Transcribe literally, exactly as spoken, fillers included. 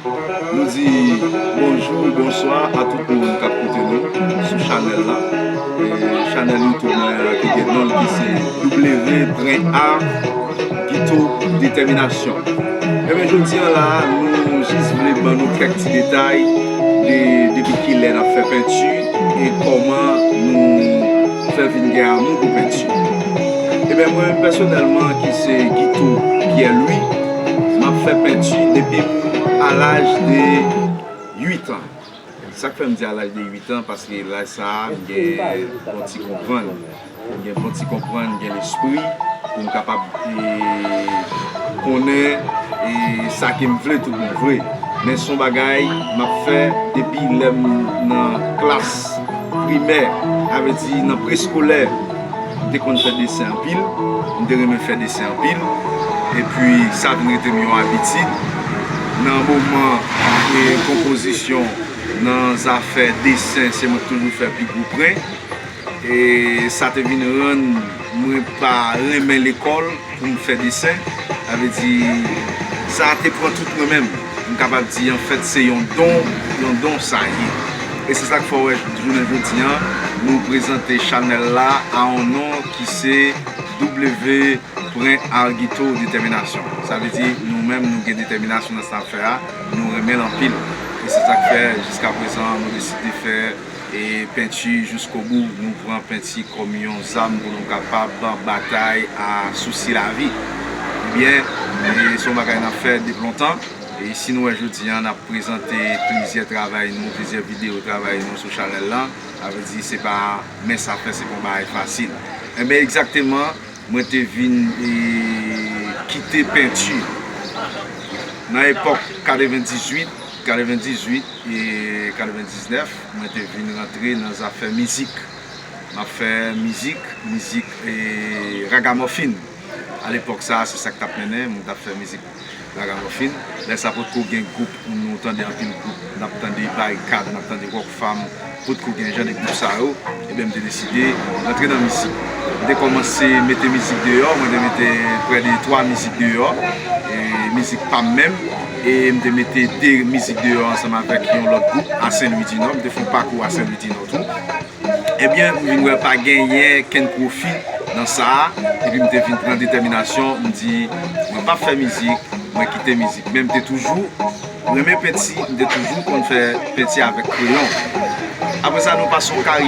Nou di bonjou, bonswa a tout moun k ap koute nou sou chanèl la. E chanèl YouTube mwen an ki gen non l ki se W Pren Art Guito Détermination. Ebyen, jodi an la, nou jis vle ban nou kèk ti detay de depi kilè n ap fè penti e kòman nou fè vin gen amou pou penti. Ebyen, mwen pèsonèlman, ki se Guito Pierre Louis, m ap fè penti depi m a laj de uit an. Sa k fè m di a laj de uit an, paske laj sa a, m gen bon ti konprann. M gen bon ti konprann, m gen lespri pou m kapab, e, konnen, e, sa ke m vle tout bon vre. Men se yon bagay m ap fè depi lè m nan klas primè, sa vle di nan preskolè. M te konn fè desen anpil, m te renmen fè desen anpil, epi sa vin rete m yon abitid. Nan moman, e, konpozisyon, nan zafè desen, se mwen ki toujou fè pi gwo pwen. E sa te vin rann mwen pa renmen lekòl pou m fè desen. Sa vle di, sa te pran tout mwen menm. M kapab di, anfèt, se yon don, yon don sa ye. E se sa k fè w wè, jounen jodi an, nou prezante chanèl la a yon non ki se W Pren Art Guito Détermination. Sa vle di, nou menm, nou gen detèminasyon nan sa n ap fè a, nou renmen l anpil. E se sa k fè, jiska prezan, nou deside fè e penti jiskobou. Nou pran penti kòm yon zam pou nou kapab batay a sousi lavi. Ebyen, e se yon bagay n ap fè depi lontan. E si nou wè jodi an, n ap prezante plizyè travay nou, plizyè videyo travay nou sou chanèl lan, sa vle di se pa mens afè, se pa yon bagay fasil. Ebyen, egzakteman, mwen te vin, e, kite penti nan epòk katrevendizuit, katrevendizuit e katrevendiznèf, mwen te vin rantre nan zafè mizik. M ap fè mizik, mizik, e, ragamòfin. Alepòk sa a, se sa k t ap mennen, moun t ap fè mizik ragamòfin. Lè sa potko gen gwoup, nou tande anpil gwoup, n ap tande Barikad, n ap tande Rockfam, potko gen jan de gwoup sa yo, ebyen m te deside rantre nan mizik. M te kòmanse mete mizik deyò, mwen te mete prè de twa mizik deyò, e mizik pa m menm, e m te mete de mizik deyò ansanm avèk yon lòt gwoup a Sen Lwi di Nò, m te fè yon pakou a Sen Lwi di Nò tou. Ebyen, m vin wè pa genyen kenn pwofi nan sa a, epi m te vin pran detèminasyon, m di, mwen p ap fè mizik, mwen kite mizik. Men m te toujou renmen penti, m te toujou konn fè penti avèk kreyon. Apre sa, nou pase yon karyè